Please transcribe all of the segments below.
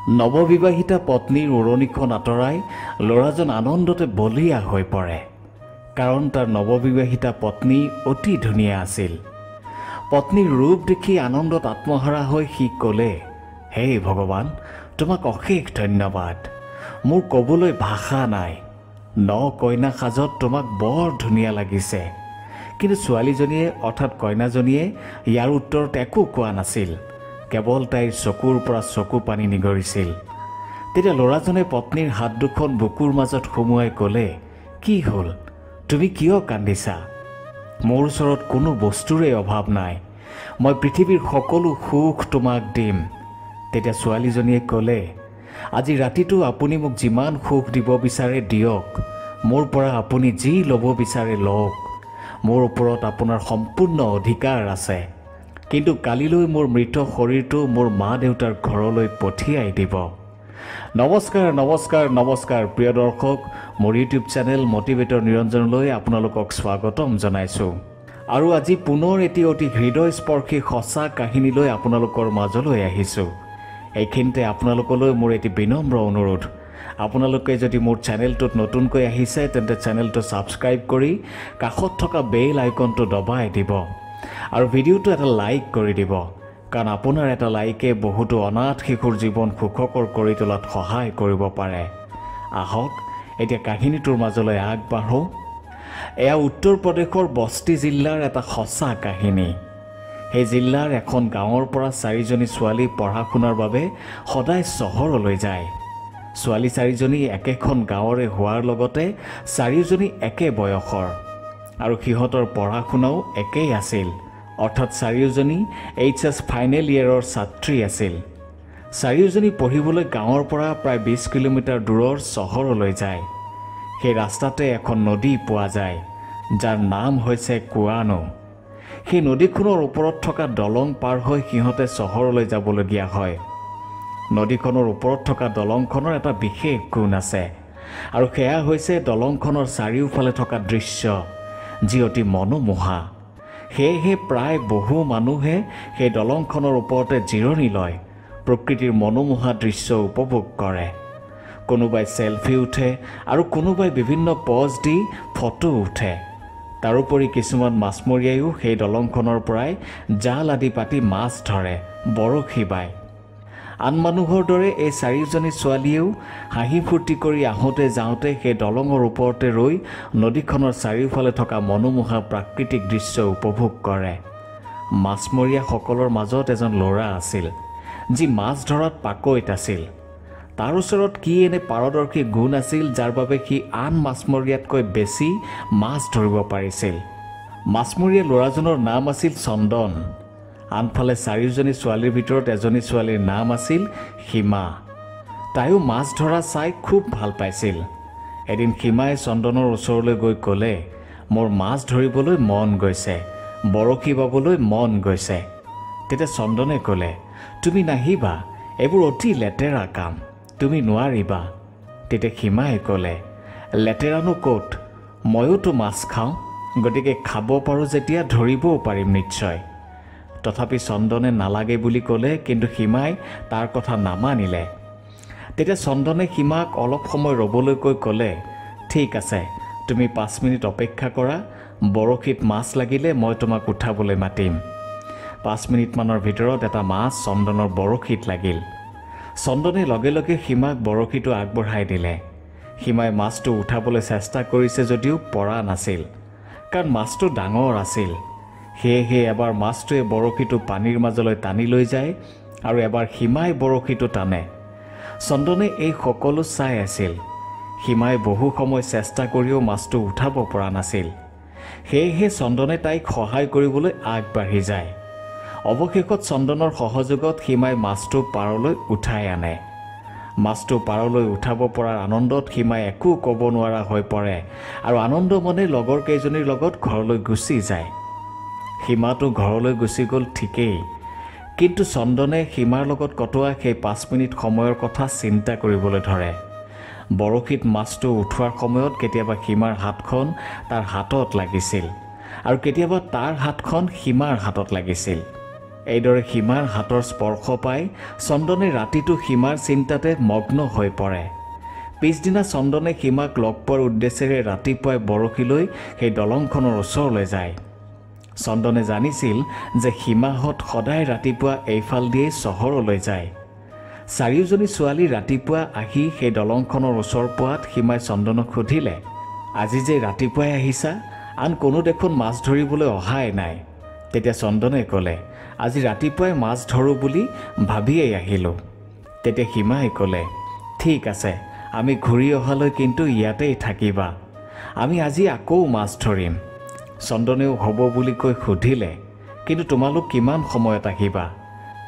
নৱবিবাহিতা পত্নীৰ উৰণিখন আঁতৰাই ল'ৰাজন আনন্দতে বলিয়া হৈ পৰে, কাৰণ তাৰ নৱবিবাহিতা পত্নী অতি ধুনীয়া আছিল। পত্নীৰ ৰূপ দেখি আনন্দত আত্মহাৰা হৈ সি ক'লে, হে ভগৱান, তোমাক অশেষ ধন্যবাদ। মোৰ ক'বলৈ ভাষা নাই। ন কইনা সাজত তোমাক বৰ ধুনীয়া লাগিছে। কিন্তু ছোৱালীজনীয়ে অৰ্থাৎ কইনাজনীয়ে ইয়াৰ উত্তৰত একো কোৱা নাছিল, কেৱল তাইৰ চকুৰ পৰা চকু পানী নিগৰিছিল। তেতিয়া ল'ৰাজনে পত্নীৰ হাত দুখন বুকুৰ মাজত সুমুৱাই ক'লে, কি হ'ল, তুমি কিয় কান্দিছা? মোৰ ওচৰত কোনো বস্তুৰে অভাৱ নাই। মই পৃথিৱীৰ সকলো সুখ তোমাক দিম। তেতিয়া ছোৱালীজনীয়ে ক'লে, আজি ৰাতিটো আপুনি মোক যিমান সুখ দিব বিচাৰে দিয়ক, মোৰ পৰা আপুনি যি ল'ব বিচাৰে লওক, মোৰ ওপৰত আপোনাৰ সম্পূৰ্ণ অধিকাৰ আছে। কিন্তু কালিলৈ মোৰ মৃত শৰীৰটো মোৰ মা দেউতাৰ ঘৰলৈ পঠিয়াই দিব। নমস্কাৰ, নমস্কাৰ, নমস্কাৰ প্ৰিয় দৰ্শক, মোৰ ইউটিউব চেনেল মটিভেটৰ নিৰঞ্জনলৈ আপোনালোকক স্বাগতম জনাইছোঁ। আৰু আজি পুনৰ এটি অতি হৃদয়স্পৰ্শী সঁচা কাহিনীলৈ আপোনালোকৰ মাজলৈ আহিছোঁ। এইখিনিতে আপোনালোকলৈ মোৰ এটি বিনম্ৰ অনুৰোধ, আপোনালোকে যদি মোৰ চেনেলটোত নতুনকৈ আহিছে তেন্তে চেনেলটো ছাবস্ক্ৰাইব কৰি কাষত থকা বেল আইকনটো দবাই দিব আৰু ভিডিঅ'টো এটা লাইক কৰি দিব, কাৰণ আপোনাৰ এটা লাইকে বহুতো অনাথ শিশুৰ জীৱন সুখকৰ কৰি তোলাত সহায় কৰিব পাৰে। আহক এতিয়া কাহিনীটোৰ মাজলৈ আগবাঢ়োঁ। এয়া উত্তৰ প্ৰদেশৰ বস্তি জিলাৰ এটা সঁচা কাহিনী। সেই জিলাৰ এখন গাঁৱৰ পৰা চাৰিজনী ছোৱালী পঢ়া শুনাৰ বাবে সদায় চহৰলৈ যায়। ছোৱালী চাৰিজনী একেখন গাঁৱৰে হোৱাৰ লগতে চাৰিওজনী একে বয়সৰ আৰু সিহঁতৰ পঢ়া শুনাও একেই আছিল, অৰ্থাৎ চাৰিওজনী এইচ এছ ফাইনেল ইয়েৰৰ ছাত্ৰী আছিল। চাৰিওজনী পঢ়িবলৈ গাঁৱৰ পৰা প্ৰায় 20 কিলোমিটাৰ দূৰৰ চহৰলৈ যায়। সেই ৰাস্তাতে এখন নদী পোৱা যায়, যাৰ নাম হৈছে কুৱানো। সেই নদীখনৰ ওপৰত থকা দলং পাৰ হৈ সিহঁতে চহৰলৈ যাবলগীয়া হয়। নদীখনৰ ওপৰত থকা দলংখনৰ এটা বিশেষ গুণ আছে, আৰু সেয়া হৈছে দলংখনৰ চাৰিওফালে থকা দৃশ্য, যি অতি মনোমোহা। সেয়েহে প্ৰায় বহু মানুহে সেই দলংখনৰ ওপৰতে জিৰণি লয়, প্ৰকৃতিৰ মনোমোহা দৃশ্য উপভোগ কৰে। কোনোবাই চেলফি উঠে আৰু কোনোবাই বিভিন্ন পজ দি ফটো উঠে। তাৰোপৰি কিছুমান মাছমৰীয়াইও সেই দলংখনৰ পৰাই জাল আদি পাতি মাছ ধৰে, বৰশী বায়। আন মানুহৰ দৰে এই চাৰিওজনী ছোৱালীয়েও হাঁহি ফূৰ্তি কৰি আহোঁতে যাওঁতে সেই দলঙৰ ওপৰতে ৰৈ নদীখনৰ চাৰিওফালে থকা মনোমোহা প্ৰাকৃতিক দৃশ্য উপভোগ কৰে। মাছমৰীয়াসকলৰ মাজত এজন ল'ৰা আছিল, যি মাছ ধৰাত পাকৈত আছিল। তাৰ ওচৰত কি এনে পাৰদৰ্শী গুণ আছিল যাৰ বাবে সি আন মাছমৰীয়াতকৈ বেছি মাছ ধৰিব পাৰিছিল। মাছমৰীয়া ল'ৰাজনৰ নাম আছিল চন্দন। আনফালে চাৰিওজনী ছোৱালীৰ ভিতৰত এজনী ছোৱালীৰ নাম আছিল সীমা। তাইও মাছ ধৰা চাই খুব ভাল পাইছিল। এদিন সীমাই চন্দনৰ ওচৰলৈ গৈ ক'লে, মোৰ মাছ ধৰিবলৈ মন গৈছে, বৰশী বাবলৈ মন গৈছে। তেতিয়া চন্দনে ক'লে, তুমি নাহিবা, এইবোৰ অতি লেতেৰা কাম, তুমি নোৱাৰিবা। তেতিয়া সীমাই ক'লে, লেতেৰানো ক'ত, ময়োতো মাছ খাওঁ, গতিকে খাব পাৰোঁ যেতিয়া ধৰিবও পাৰিম নিশ্চয়। তথাপি চন্দনে নালাগে বুলি ক'লে, কিন্তু সীমাই তাৰ কথা নামানিলে। তেতিয়া চন্দনে সীমাক অলপ সময় ৰ'বলৈ কৈ ক'লে, ঠিক আছে, তুমি 5 মিনিট অপেক্ষা কৰা, বৰশীত মাছ লাগিলে মই তোমাক উঠাবলৈ মাতিম। 5 মিনিটমানৰ ভিতৰত এটা মাছ চন্দনৰ বৰশীত লাগিল। চন্দনে লগে লগে সীমাক বৰশীটো আগবঢ়াই দিলে। সীমাই মাছটো উঠাবলৈ চেষ্টা কৰিছে যদিও পৰা নাছিল, কাৰণ মাছটো ডাঙৰ আছিল। সেয়েহে এবাৰ মাছটোৱে বৰশীটো পানীৰ মাজলৈ টানি লৈ যায় আৰু এবাৰ সীমাই বৰশীটো টানে। চন্দনে এই সকলো চাই আছিল। সীমাই বহু সময় চেষ্টা কৰিও মাছটো উঠাব পৰা নাছিল। সেয়েহে চন্দনে তাইক সহায় কৰিবলৈ আগবাঢ়ি যায়। অৱশেষত চন্দনৰ সহযোগত সীমাই মাছটো পাৰলৈ উঠাই আনে। মাছটো পাৰলৈ উঠাব পৰাৰ আনন্দত সীমাই একো ক'ব নোৱাৰা হৈ পৰে আৰু আনন্দ মনে লগৰ কেইজনীৰ লগত ঘৰলৈ গুচি যায়। সীমাটো ঘৰলৈ গুচি গ'ল ঠিকেই, কিন্তু চন্দনে সীমাৰ লগত কটোৱা সেই 5 মিনিট সময়ৰ কথা চিন্তা কৰিবলৈ ধৰে। বৰশীত মাছটো উঠোৱাৰ সময়ত কেতিয়াবা সীমাৰ হাতখন তাৰ হাতত লাগিছিল আৰু কেতিয়াবা তাৰ হাতখন সীমাৰ হাতত লাগিছিল। এইদৰে সীমাৰ হাতৰ স্পৰ্শ পাই চন্দনে ৰাতিটো সীমাৰ চিন্তাতে মগ্ন হৈ পৰে। পিছদিনা চন্দনে সীমাক লগ পোৱাৰ উদ্দেশ্যেৰে ৰাতিপুৱাই বৰশীলৈ সেই দলংখনৰ ওচৰলৈ যায়। চন্দনে জানিছিল যে সীমাহঁত সদায় ৰাতিপুৱা এইফাল দিয়েই চহৰলৈ যায়। চাৰিওজনী ছোৱালী ৰাতিপুৱা আহি সেই দলংখনৰ ওচৰ পোৱাত সীমাই চন্দনক সুধিলে, আজি যে ৰাতিপুৱাই আহিছা, আন কোনো দেখোন মাছ ধৰিবলৈ অহাই নাই। তেতিয়া চন্দনে ক'লে, আজি ৰাতিপুৱাই মাছ ধৰোঁ বুলি ভাবিয়েই আহিলোঁ। তেতিয়া সীমাই ক'লে, ঠিক আছে, আমি ঘূৰি অহালৈ কিন্তু ইয়াতেই থাকিবা, আমি আজি আকৌ মাছ ধৰিম। চন্দনেও হ'ব বুলি কৈ সুধিলে, কিন্তু তোমালোক কিমান সময়ত আহিবা?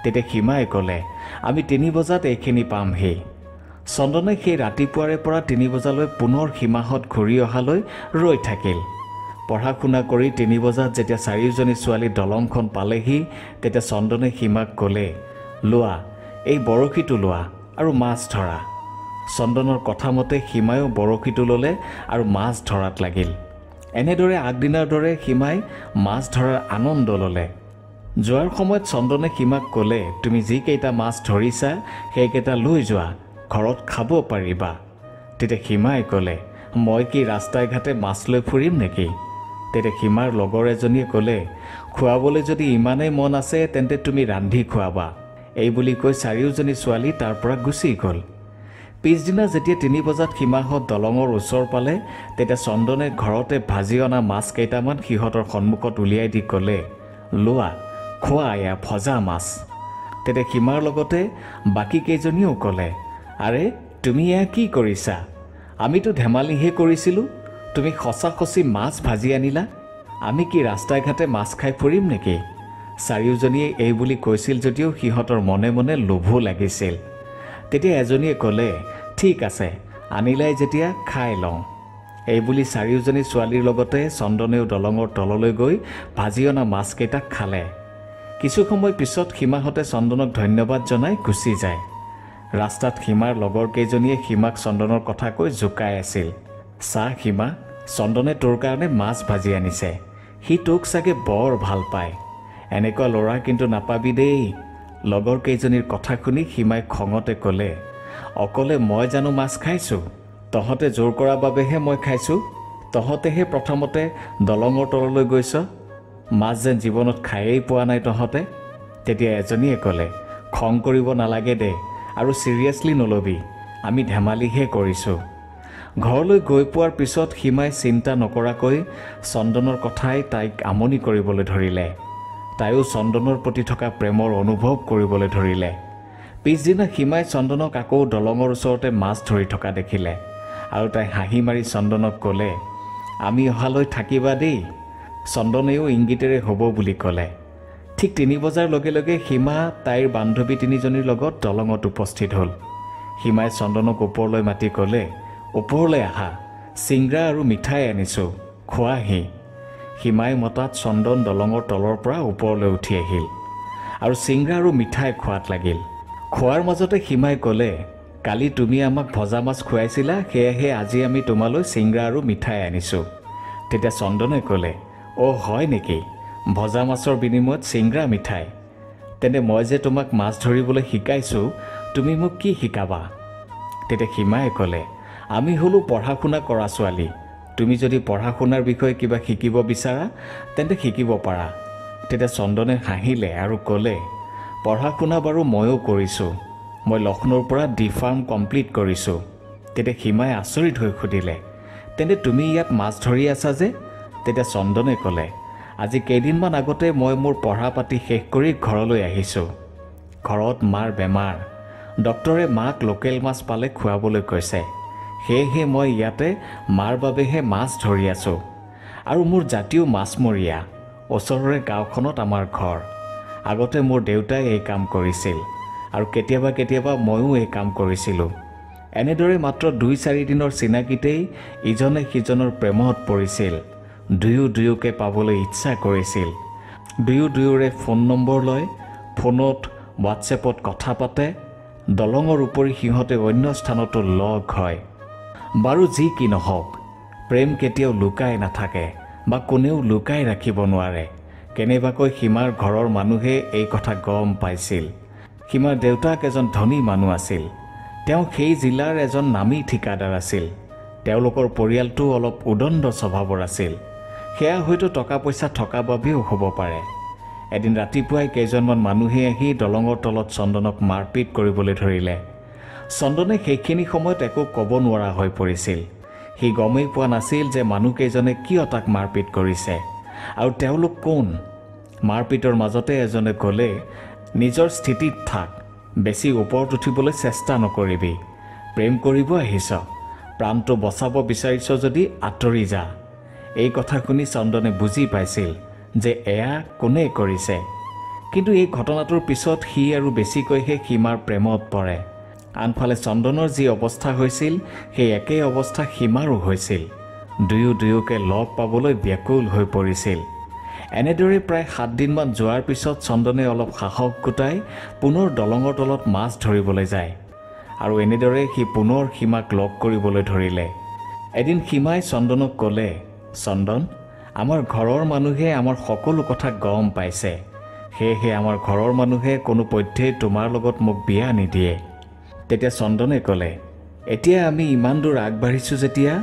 তেতিয়া সীমাই ক'লে, আমি 3 বজাত এইখিনি পামহি। চন্দনে সেই ৰাতিপুৱাৰে পৰা 3 বজালৈ পুনৰ সীমাহঁত ঘূৰি অহালৈ ৰৈ থাকিল। পঢ়া শুনা কৰি 3 বজাত যেতিয়া চাৰিওজনী ছোৱালী দলংখন পালেহি, তেতিয়া চন্দনে সীমাক ক'লে, লোৱা এই বৰশীটো লোৱা আৰু মাছ ধৰা। চন্দনৰ কথামতে সীমায়ো বৰশীটো ল'লে আৰু মাছ ধৰাত লাগিল। এনেদৰে আগদিনাৰ দৰে সীমাই মাছ ধৰাৰ আনন্দ ল'লে। যোৱাৰ সময়ত চন্দনে সীমাক ক'লে, তুমি যিকেইটা মাছ ধৰিছা সেইকেইটা লৈ যোৱা, ঘৰত খাব পাৰিবা। তেতিয়া সীমাই ক'লে, মই কি ৰাস্তাই ঘাটে মাছ লৈ ফুৰিম নেকি? তেতিয়া সীমাৰ লগৰ এজনীয়ে ক'লে, খুৱাবলৈ যদি ইমানেই মন আছে তেন্তে তুমি ৰান্ধি খুৱাবা। এই বুলি কৈ চাৰিওজনী ছোৱালী তাৰ পৰা গুচি গ'ল। পিছদিনা যেতিয়া 3 বজাত সীমাহঁত দলঙৰ ওচৰ পালে, তেতিয়া চন্দনে ঘৰতে ভাজি অনা মাছ কেইটামান সিহঁতৰ সন্মুখত উলিয়াই দি ক'লে, লোৱা খোৱা এয়া ভজা মাছ। তেতিয়া সীমাৰ লগতে বাকী কেইজনীয়েও ক'লে, আৰে তুমি এয়া কি কৰিছা? আমিতো ধেমালিহে কৰিছিলোঁ, তুমি সঁচা সঁচি মাছ ভাজি আনিলা। আমি কি ৰাস্তাই ঘাটে মাছ খাই ফুৰিম নেকি? চাৰিওজনীয়ে এই বুলি কৈছিল যদিও সিহঁতৰ মনে মনে লোভো লাগিছিল। তেতিয়া এজনীয়ে ক'লে, ঠিক আছে, আনিলাই যেতিয়া খাই লওঁ। এই বুলি চাৰিওজনী ছোৱালীৰ লগতে চন্দনেও দলঙৰ তললৈ গৈ ভাজি অনা মাছকেইটা খালে। কিছু সময় পিছত সীমাহঁতে চন্দনক ধন্যবাদ জনাই গুচি যায়। ৰাস্তাত সীমাৰ লগৰ কেইজনীয়ে সীমাক চন্দনৰ কথা কৈ জোকাই আছিল। চা সীমা, চন্দনে তোৰ কাৰণে মাছ ভাজি আনিছে, সি তোক চাগে বৰ ভাল পায়, এনেকুৱা ল'ৰা কিন্তু নাপাবি দেই। লগৰ কেইজনীৰ কথা শুনি সীমাই খঙতে ক'লে, অকলে মই জানো মাছ খাইছোঁ? তহঁতে জোৰ কৰাৰ বাবেহে মই খাইছোঁ। তহঁতেহে প্ৰথমতে দলঙৰ তললৈ গৈছ, মাছ যেন জীৱনত খায়েই পোৱা নাই তহঁতে। তেতিয়া এজনীয়ে ক'লে, খং কৰিব নালাগে দে আৰু ছিৰিয়াছলি নল'বি, আমি ধেমালিহে কৰিছোঁ। ঘৰলৈ গৈ পোৱাৰ পিছত সীমাই চিন্তা নকৰাকৈ চন্দনৰ কথাই তাইক আমনি কৰিবলৈ ধৰিলে। তাইও চন্দনৰ প্ৰতি থকা প্ৰেমৰ অনুভৱ কৰিবলৈ ধৰিলে। পিছদিনা সীমাই চন্দনক আকৌ দলঙৰ ওচৰতে মাছ ধৰি থকা দেখিলে আৰু তাই হাঁহি মাৰি চন্দনক ক'লে, আমি অহালৈ থাকিবা দেই। চন্দনেও ইংগিতেৰে হ'ব বুলি ক'লে। ঠিক 3 বজাৰ লগে লগে সীমা তাইৰ বান্ধৱী তিনিজনীৰ লগত দলঙত উপস্থিত হ'ল। সীমাই চন্দনক ওপৰলৈ মাতি ক'লে, ওপৰলৈ আহা, চিংৰা আৰু মিঠাই আনিছোঁ, খোৱাহি। সীমাই মতাত চন্দন দলঙৰ তলৰ পৰা ওপৰলৈ উঠি আহিল আৰু চিংৰা আৰু মিঠাই খোৱাত লাগিল। খোৱাৰ মাজতে সীমাই ক'লে, কালি তুমি আমাক ভজা মাছ খুৱাইছিলা, সেয়েহে আজি আমি তোমালৈ চিংৰা আৰু মিঠাই আনিছোঁ। তেতিয়া চন্দনে ক'লে, অ' হয় নেকি, ভজা মাছৰ বিনিময়ত চিংৰা মিঠাই? তেন্তে মই যে তোমাক মাছ ধৰিবলৈ শিকাইছোঁ, তুমি মোক কি শিকাবা? তেতিয়া সীমাই ক'লে, আমি হ'লো পঢ়া শুনা কৰা ছোৱালী, তুমি যদি পঢ়া শুনাৰ বিষয়ে কিবা শিকিব বিচাৰা তেন্তে শিকিব পাৰা। তেতিয়া চন্দনে হাঁহিলে আৰু ক'লে, পঢ়া শুনা বাৰু ময়ো কৰিছোঁ, মই লক্ষ্ণৌৰ পৰা ডি ফাৰ্ম কমপ্লিট কৰিছোঁ। তেতিয়া সীমাই আচৰিত হৈ সুধিলে, তেন্তে তুমি ইয়াত মাছ ধৰি আছা যে? তেতিয়া চন্দনে ক'লে, আজি কেইদিনমান আগতে মই মোৰ পঢ়া পাতি শেষ কৰি ঘৰলৈ আহিছোঁ। ঘৰত মাৰ বেমাৰ, ডক্টৰে মাক লোকেল মাছ পালে খুৱাবলৈ কৈছে, সেয়েহে মই ইয়াতে মাৰ বাবেহে মাছ ধৰি আছোঁ। আৰু মোৰ জাতিও মাছমৰীয়া, ওচৰৰে গাঁওখনত আমাৰ ঘৰ। আগতে মোৰ দেউতাই এই কাম কৰিছিল আৰু কেতিয়াবা কেতিয়াবা ময়ো এই কাম কৰিছিলোঁ। এনেদৰে মাত্ৰ 2-4 দিনৰ চিনাকিতেই ইজনে সিজনৰ প্ৰেমত পৰিছিল। দুয়ো দুয়োকে পাবলৈ ইচ্ছা কৰিছিল। দুয়ো দুয়োৰে ফোন নম্বৰ লয়, ফোনত হোৱাটছএপত কথা পাতে। দলঙৰ উপৰি সিহঁতে অন্য স্থানতো লগ হয়। বাৰু যি কি নহওক, প্ৰেম কেতিয়াও লুকাই নাথাকে বা কোনেও লুকাই ৰাখিব নোৱাৰে। কেনেবাকৈ সীমাৰ ঘৰৰ মানুহে এই কথা গম পাইছিল। সীমাৰ দেউতাক এজন ধনী মানুহ আছিল। তেওঁ সেই জিলাৰ এজন নামী ঠিকাদাৰ আছিল। তেওঁলোকৰ পৰিয়ালটো অলপ উদণ্ড স্বভাৱৰ আছিল। সেয়া হয়তো টকা পইচা থকা বাবেও হ'ব পাৰে। এদিন ৰাতিপুৱাই কেইজনমান মানুহে আহি দলঙৰ তলত চন্দনক মাৰপিট কৰিবলৈ ধৰিলে। চন্দনে সেইখিনি সময়ত একো ক'ব নোৱাৰা হৈ পৰিছিল। সি গমেই পোৱা নাছিল যে মানুহকেইজনে কিয় তাক মাৰপিট কৰিছে আৰু তেওঁলোক কোন। মাৰপিটৰ মাজতে এজনে ক'লে, নিজৰ স্থিতিত থাক, বেছি ওপৰত উঠিবলৈ চেষ্টা নকৰিবি। প্ৰেম কৰিব আহিছ, প্ৰাণটো বচাব বিচাৰিছ যদি আঁতৰি যা। এই কথা শুনি চন্দনে বুজি পাইছিল যে এয়া কোনে কৰিছে। কিন্তু এই ঘটনাটোৰ পিছত সি আৰু বেছিকৈহে সীমাৰ প্ৰেমত পৰে। আনফালে চন্দনৰ যি অৱস্থা হৈছিল সেই একেই অৱস্থা সীমাৰো হৈছিল। দুয়ো দুয়োকে লগ পাবলৈ ব্যাকুল হৈ পৰিছিল। এনেদৰে প্ৰায় 7 দিনমান যোৱাৰ পিছত চন্দনে অলপ সাহস গোটাই পুনৰ দলঙৰ তলত মাছ ধৰিবলৈ যায় আৰু এনেদৰে সি পুনৰ সীমাক লগ কৰিবলৈ ধৰিলে। এদিন সীমাই চন্দনক ক'লে, চন্দন, আমাৰ ঘৰৰ মানুহে আমাৰ সকলো কথা গম পাইছে। সেয়েহে আমাৰ ঘৰৰ মানুহে কোনো পধ্যেই তোমাৰ লগত মোক বিয়া নিদিয়ে। তেতিয়া চন্দনে ক'লে, এতিয়া আমি ইমান দূৰ আগবাঢ়িছোঁ যেতিয়া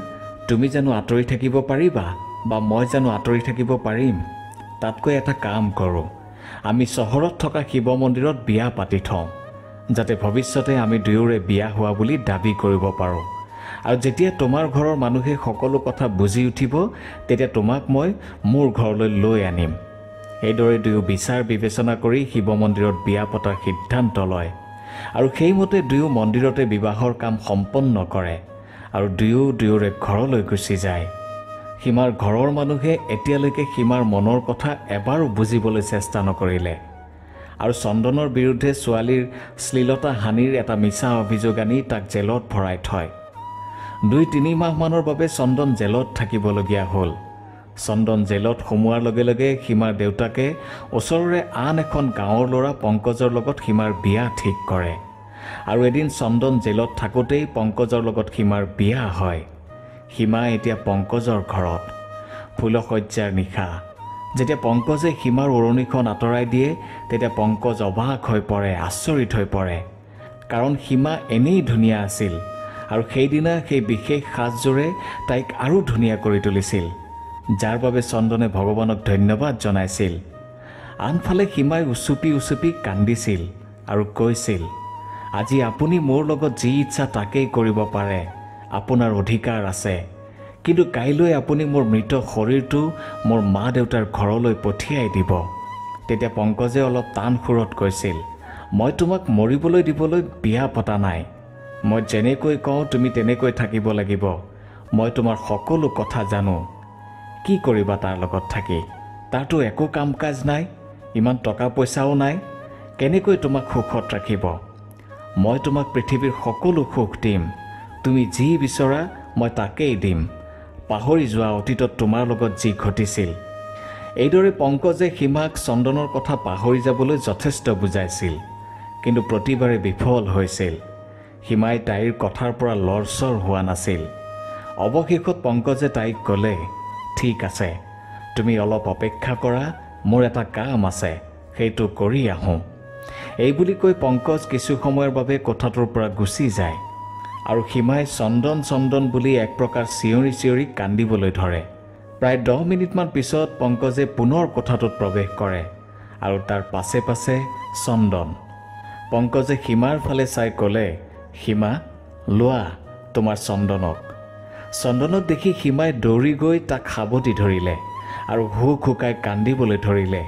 তুমি জানো আঁতৰি থাকিব পাৰিবা বা মই জানো আঁতৰি থাকিব পাৰিম? তাতকৈ এটা কাম কৰোঁ, আমি চহৰত থকা শিৱ মন্দিৰত বিয়া পাতি থওঁ, যাতে ভৱিষ্যতে আমি দুয়োৰে বিয়া হোৱা বুলি দাবী কৰিব পাৰোঁ। আৰু যেতিয়া তোমাৰ ঘৰৰ মানুহে সকলো কথা বুজি উঠিব তেতিয়া তোমাক মই মোৰ ঘৰলৈ লৈ আনিম। এইদৰে দুয়ো বিচাৰ বিবেচনা কৰি শিৱ মন্দিৰত বিয়া পতাৰ সিদ্ধান্ত লয় আৰু সেইমতে দুয়ো মন্দিৰতে বিবাহৰ কাম সম্পন্ন কৰে আৰু দুয়ো দুয়োৰে ঘৰলৈ গুচি যায়। সীমাৰ ঘৰৰ মানুহে এতিয়ালৈকে সীমাৰ মনৰ কথা এবাৰো বুজিবলৈ চেষ্টা নকৰিলে আৰু চন্দনৰ বিৰুদ্ধে ছোৱালীৰ শ্লীলতা হানিৰ এটা মিছা অভিযোগ আনি তাক জেলত ভৰাই থয়। 2-3 মাহমানৰ বাবে চন্দন জেলত থাকিবলগীয়া হ'ল। চন্দন জেলত সোমোৱাৰ লগে লগে সীমাৰ দেউতাকে ওচৰৰে আন এখন গাঁৱৰ ল'ৰা পংকজৰ লগত সীমাৰ বিয়া ঠিক কৰে আৰু এদিন চন্দন জেলত থাকোঁতেই পংকজৰ লগত সীমাৰ বিয়া হয়। সীমা এতিয়া পংকজৰ ঘৰত। ফুলশয্যাৰ নিশা যেতিয়া পংকজে সীমাৰ ওৰণিখন আঁতৰাই দিয়ে তেতিয়া পংকজ অবাক হৈ পৰে, আচৰিত হৈ পৰে। কাৰণ সীমা এনেই ধুনীয়া আছিল আৰু সেইদিনা সেই বিশেষ সাজযোৰে তাইক আৰু ধুনীয়া কৰি তুলিছিল, যাৰ বাবে চন্দনে ভগৱানক ধন্যবাদ জনাইছিল। আনফালে সীমাই উচুপি উচুপি কান্দিছিল আৰু কৈছিল, আজি আপুনি মোৰ লগত যি ইচ্ছা তাকেই কৰিব পাৰে, আপোনাৰ অধিকাৰ আছে, কিন্তু কাইলৈ আপুনি মোৰ মৃত শৰীৰটো মোৰ মা দেউতাৰ ঘৰলৈ পঠিয়াই দিব। তেতিয়া পংকজে অলপ টান সুৰত কৈছিল, মই তোমাক মৰিবলৈ দিবলৈ বিয়া পতা নাই। মই যেনেকৈ কওঁ তুমি তেনেকৈ থাকিব লাগিব। মই তোমাৰ সকলো কথা জানো। কি কৰিবা তাৰ লগত থাকি? তাৰতো একো কাম কাজ নাই, ইমান টকা পইচাও নাই, কেনেকৈ তোমাক সুখত ৰাখিব? মই তোমাক পৃথিৱীৰ সকলো সুখ দিম, তুমি যি বিচৰা মই তাকেই দিম। পাহৰি যোৱা অতীতত তোমাৰ লগত যি ঘটিছিল। এইদৰে পংকজে সীমাক চন্দনৰ কথা পাহৰি যাবলৈ যথেষ্ট বুজাইছিল, কিন্তু প্ৰতিবাৰে বিফল হৈছিল। সীমাই তাইৰ কথাৰ পৰা লৰচৰ হোৱা নাছিল। অৱশেষত পংকজে তাইক ক'লে, ঠিক আছে, তুমি অলপ অপেক্ষা কৰা, মোৰ এটা কাম আছে, সেইটো কৰি আহোঁ। এইবুলি কৈ পংকজ কিছু সময়ৰ বাবে কোঠাটোৰ পৰা গুচি যায় আৰু সীমাই চন্দন চন্দন বুলি এক প্ৰকাৰ চিঞৰি চিঞৰি কান্দিবলৈ ধৰে। প্ৰায় 10 মিনিটমান পিছত পংকজে পুনৰ কোঠাটোত প্ৰৱেশ কৰে আৰু তাৰ পাছে পাছে চন্দন। পংকজে সীমাৰ ফালে চাই ক'লে, সীমা, লোৱা তোমাৰ চন্দনক। চন্দনক দেখি সীমাই দৌৰি গৈ তাক সাৱটি ধৰিলে আৰু হুক হুকাই কান্দিবলৈ ধৰিলে।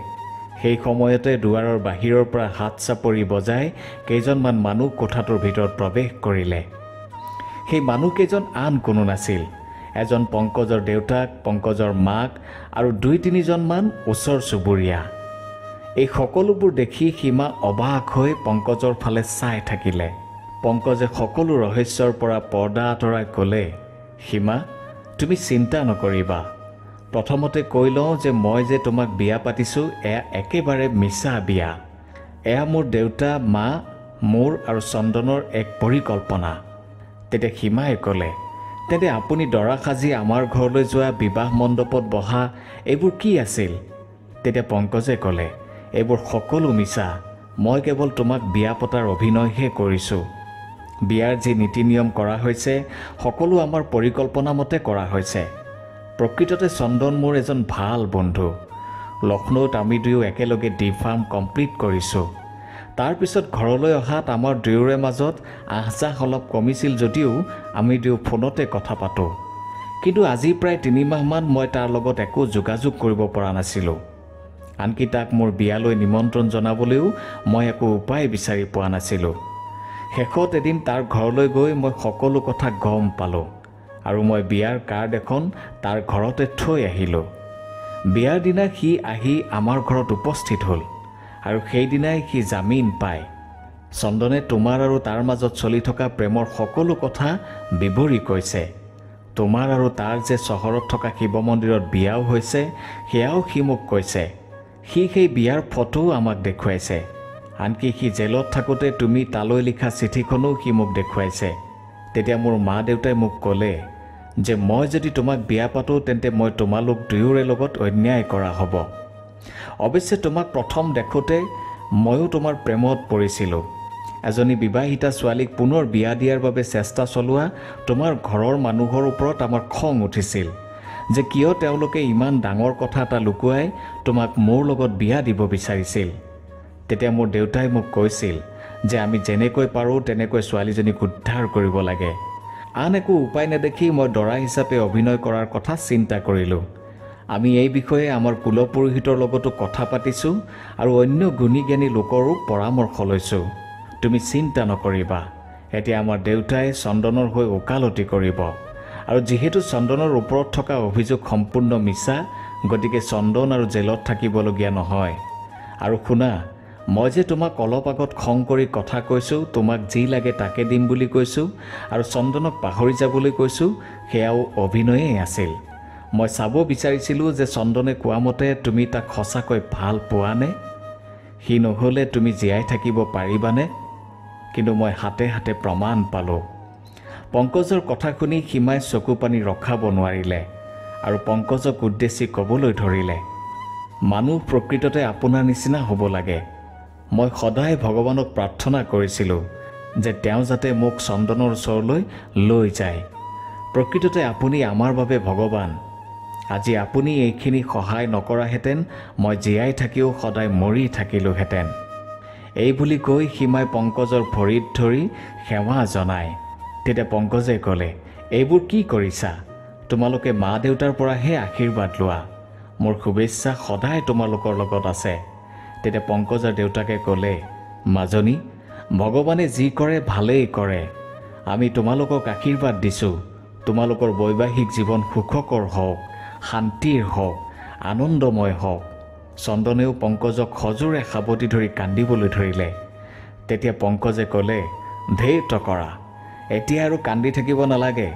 সেই সময়তে দুৱাৰৰ বাহিৰৰ পৰা হাত চাপৰি বজাই কেইজনমান মানুহ কোঠাটোৰ ভিতৰত প্ৰৱেশ কৰিলে। সেই মানুহকেইজন আন কোনো নাছিল, এজন পংকজৰ দেউতাক, পংকজৰ মাক আৰু 2-3জনমান ওচৰ চুবুৰীয়া। এই সকলোবোৰ দেখি সীমা অবাক হৈ পংকজৰ ফালে চাই থাকিলে। পংকজে সকলো ৰহস্যৰ পৰা পৰ্দা আঁতৰাই ক'লে, সীমা, তুমি চিন্তা নকৰিবা। প্ৰথমতে কৈ লওঁ যে মই যে তোমাক বিয়া পাতিছোঁ এয়া একেবাৰে মিছা বিয়া। এয়া মোৰ দেউতা, মা, মোৰ আৰু চন্দনৰ এক পৰিকল্পনা। তেতিয়া সীমাই ক'লে, তেন্তে আপুনি দৰা সাজি আমাৰ ঘৰলৈ যোৱা, বিবাহ মণ্ডপত বহা, এইবোৰ কি আছিল? তেতিয়া পংকজে ক'লে, এইবোৰ সকলো মিছা, মই কেৱল তোমাক বিয়া পতাৰ অভিনয়হে কৰিছোঁ। বিয়াৰ যি নীতি নিয়ম কৰা হৈছে সকলো আমাৰ পৰিকল্পনা মতে কৰা হৈছে। প্ৰকৃততে চন্দন মোৰ এজন ভাল বন্ধু। লক্ষ্ণৌত আমি দুয়ো একেলগে ডি ফাৰ্ম কমপ্লিট কৰিছোঁ। তাৰপিছত ঘৰলৈ অহাত আমাৰ দুয়োৰে মাজত আহ-যাহ অলপ কমিছিল যদিও আমি দুয়ো ফোনতে কথা পাতোঁ। কিন্তু আজি প্ৰায় 3 মাহমান মই তাৰ লগত একো যোগাযোগ কৰিব পৰা নাছিলোঁ। আনকি তাক মোৰ বিয়ালৈ নিমন্ত্ৰণ জনাবলৈও মই একো উপায় বিচাৰি পোৱা নাছিলোঁ। শেষত এদিন তাৰ ঘৰলৈ গৈ মই সকলো কথা গম পালোঁ আৰু মই বিয়াৰ কাৰ্ড এখন তাৰ ঘৰতে থৈ আহিলোঁ। বিয়াৰ দিনা সি আহি আমাৰ ঘৰত উপস্থিত হ'ল আৰু সেইদিনাই সি জামিন পায়। চন্দনে তোমাৰ আৰু তাৰ মাজত চলি থকা প্ৰেমৰ সকলো কথা বিৱৰি কৈছে। তোমাৰ আৰু তাৰ যে চহৰত থকা শিৱ মন্দিৰত বিয়াও হৈছে সেয়াও সি মোক কৈছে। সি সেই বিয়াৰ ফটোও আমাক দেখুৱাইছে। আনকি সি জেলত থাকোঁতে তুমি তালৈ লিখা চিঠিখনো সি মোক দেখুৱাইছে। তেতিয়া মোৰ মা দেউতাই মোক ক'লে যে মই যদি তোমাক বিয়া পাতোঁ তেন্তে মই তোমালোক দুয়োৰে লগত অন্যায় কৰা হ'ব। অৱশ্যে তোমাক প্ৰথম দেখোঁতে ময়ো তোমাৰ প্ৰেমত পৰিছিলোঁ। এজনী বিবাহিতা ছোৱালীক পুনৰ বিয়া দিয়াৰ বাবে চেষ্টা চলোৱা তোমাৰ ঘৰৰ মানুহৰ ওপৰত আমাৰ খং উঠিছিল যে কিয় তেওঁলোকে ইমান ডাঙৰ কথা এটা লুকুৱাই তোমাক মোৰ লগত বিয়া দিব বিচাৰিছিল। তেতিয়া মোৰ দেউতাই মোক কৈছিল যে আমি যেনেকৈ পাৰোঁ তেনেকৈ ছোৱালীজনীক উদ্ধাৰ কৰিব লাগে। আন একো উপায় নেদেখি মই দৰা হিচাপে অভিনয় কৰাৰ কথা চিন্তা কৰিলোঁ। আমি এই বিষয়ে আমাৰ কুলপুৰোহিতৰ লগতো কথা পাতিছোঁ আৰু অন্য গুণী জ্ঞানী লোকৰো পৰামৰ্শ লৈছোঁ। তুমি চিন্তা নকৰিবা, এতিয়া আমাৰ দেউতাই চন্দনৰ হৈ ওকালতি কৰিব আৰু যিহেতু চন্দনৰ ওপৰত থকা অভিযোগ সম্পূৰ্ণ মিছা, গতিকে চন্দন আৰু জেলত থাকিবলগীয়া নহয়। আৰু শুনা, মই যে তোমাক অলপ আগত খং কৰি কথা কৈছোঁ, তোমাক যি লাগে তাকে দিম বুলি কৈছোঁ আৰু চন্দনক পাহৰি যাবলৈ কৈছোঁ, সেয়াও অভিনয়েই আছিল। মই চাব বিচাৰিছিলোঁ যে চন্দনে কোৱা মতে তুমি তাক সঁচাকৈ ভাল পোৱানে, সি নহ'লে তুমি জীয়াই থাকিব পাৰিবানে? কিন্তু মই হাতে হাতে প্ৰমাণ পালোঁ। পংকজৰ কথা শুনি সীমাই চকু পানী ৰখাব নোৱাৰিলে আৰু পংকজক উদ্দেশ্যি ক'বলৈ ধৰিলে, মানুহ প্ৰকৃততে আপোনাৰ নিচিনা হ'ব লাগে। মই সদায় ভগৱানক প্ৰাৰ্থনা কৰিছিলোঁ যে তেওঁ যাতে মোক চন্দনৰ ওচৰলৈ লৈ যায়। প্ৰকৃততে আপুনি আমাৰ বাবে ভগৱান। আজি আপুনি এইখিনি সহায় নকৰাহেঁতেন মই জীয়াই থাকিও সদায় মৰি থাকিলোহেঁতেন। এই বুলি কৈ সীমাই পংকজৰ ভৰিত ধৰি সেৱা জনায়। তেতিয়া পংকজে ক'লে, এইবোৰ কি কৰিছা? তোমালোকে মা দেউতাৰ পৰাহে আশীৰ্বাদ লোৱা। মোৰ শুভেচ্ছা সদায় তোমালোকৰ লগত আছে। তেতিয়া পংকজৰ দেউতাকে ক'লে, মাজনী, ভগৱানে যি কৰে ভালেই কৰে। আমি তোমালোকক আশীৰ্বাদ দিছোঁ, তোমালোকৰ বৈবাহিক জীৱন সুখকৰ হওক, শান্তিৰ হওক, আনন্দময় হওক। চন্দনেও পংকজক সজোৰে সাৱটি ধৰি কান্দিবলৈ ধৰিলে। তেতিয়া পংকজে ক'লে, ধেৰ টকৰা, এতিয়া আৰু কান্দি থাকিব নালাগে।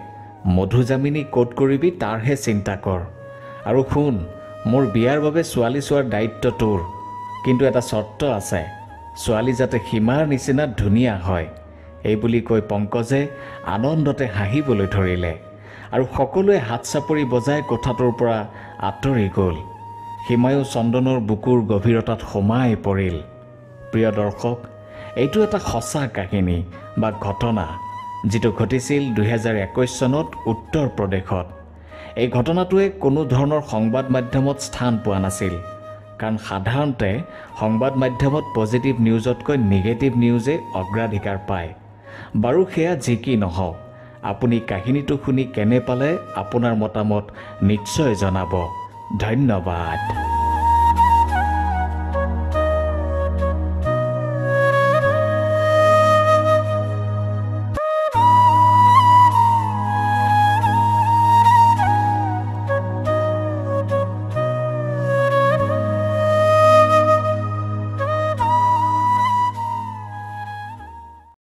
মধুজামিনী ক'ত কৰিবি তাৰহে চিন্তা কৰ। আৰু শুন, মোৰ বিয়াৰ বাবে ছোৱালী চোৱাৰ দায়িত্ব তোৰ, কিন্তু এটা চৰ্ত আছে, ছোৱালী যাতে সীমাৰ নিচিনা ধুনীয়া হয়। এই বুলি কৈ পংকজে আনন্দতে হাঁহিবলৈ ধৰিলে আৰু সকলোৱে হাত চাপৰি বজাই কোঠাটোৰ পৰা আঁতৰি গ'ল। সীমায়ো চন্দনৰ বুকুৰ গভীৰতাত সোমাই পৰিল। প্ৰিয় দৰ্শক, এইটো এটা সঁচা কাহিনী বা ঘটনা যিটো ঘটিছিল 2021 চনত উত্তৰ প্ৰদেশত। এই ঘটনাটোৱে কোনো ধৰণৰ সংবাদ মাধ্যমত স্থান পোৱা নাছিল, কাৰণ সাধাৰণতে সংবাদ মাধ্যমত পজিটিভ নিউজতকৈ নিগেটিভ নিউজে অগ্ৰাধিকাৰ পায়। বাৰু সেয়া যি কি নহওক, আপুনি কাহিনীটো শুনি কেনে পালে আপোনাৰ মতামত নিশ্চয় জনাব। ধন্যবাদ।